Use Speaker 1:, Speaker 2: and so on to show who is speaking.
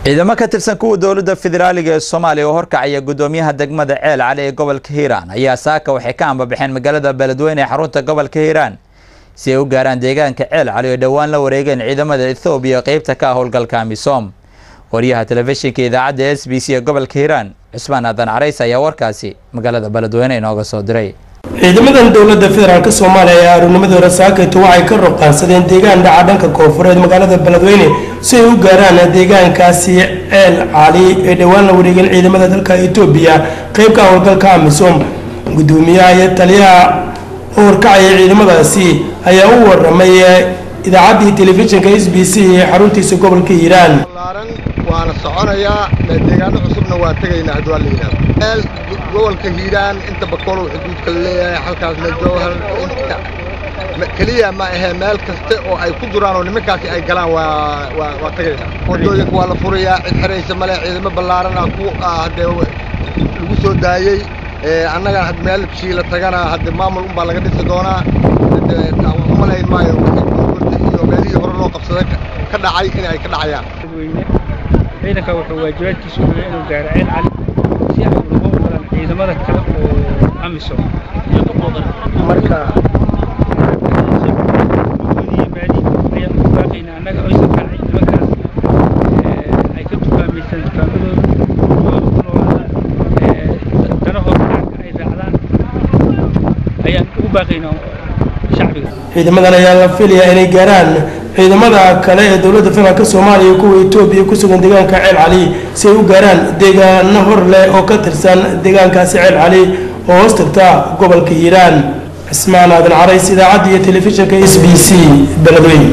Speaker 1: Ciidamo ka tirsan kuwa dowladda federaaliga ee Soomaaliya oo horkacaya gudoomiyaha degmada Ceel Cali ee gobolka Hiiraan ayaa saaka waxay ka ambabaxeen magaalada Beledweyne ee xarunta gobolka Hiiraan si ay u gaaraan deegaanka Ceel Cali oo dhowaan la wareegeen ciidamada Itoobiya qeybta ka ah howlgalka AMISOM. Wariyaha telefishinka idaacadda SBC ee gobolka Hiiraan Cusmaan Aadan Carays ayaa warkaasi magaalada Beledweyne inooga soo diray.
Speaker 2: Ciidamadan dowladda federaalk Soomaaliya ayaa aroornimadii hore saakayto waxay ka roqaansadeen deegaan dhaca dhanka koonfureed magaalada Beledweyne si ay u gaaraan deegaankaasi Ceel Cali ee dhowaan la wareegeen ciidamada dalka Itoobiya qeybka howlgalka AMISOM. Gudoomiyaha iyo taliyaha u horkacaya ciidamadaasi ayaa u waramay idaacaddii telefishinka SBC ee xaruntiisa gobolka Hiiraan.
Speaker 3: Waana soconayaa, deegaano cusubna waa tegaynaa haddii waa la yidhahdo. Meel gobolka Hiiraan inta Bakool uu xuduudka leeyahay, halkaas meel Jowhar inta keliya ma ahee, meel kasta oo ay ku jiraan oo nimankaasi ay galaan waa tegaynaa. Wadooyinka waa la furayaa, cid xiraysa male, ciidamo ballaaran ah ku haddee lagu soo daayey. Annaga meel shiila tagana hadde maamul unbaa laga dhisi doonaa. Umalayn maayo wixii burburta iyo meelihii hore loo qabsaday ka dhacay in ay ka dhacayaan.
Speaker 4: Ciidanka wuxuu waajibaadkiisu yahay inuu gaaro Ceel Cali si ay uga howlgalaan ciidamada kale oo AMISOM. Marka ayaan ugu baaqaynaa annaga oysan qancin nimankaas ay ka dukaamaysan dukaamadooda, gurigooda ku noolaadaan, danahooda gaarka ay raacdaan ayaan ugu baaqaynaa shacbiga.
Speaker 2: Ciidamadan ayaa la filayaa inay gaaraan ciidamada kale ee dowladda federaalk Soomaaliya kuwa Itoobiya ku sugan deegaanka Ceel Cali si ay u gaaraan deegaano hor leh oo ka tirsan deegaankaasi Ceel Cali oo hoos tagta gobolka Hiiraan. Cismaan Aadan Carays, idaacadda iyo telefishinka SBC, Beledweyne.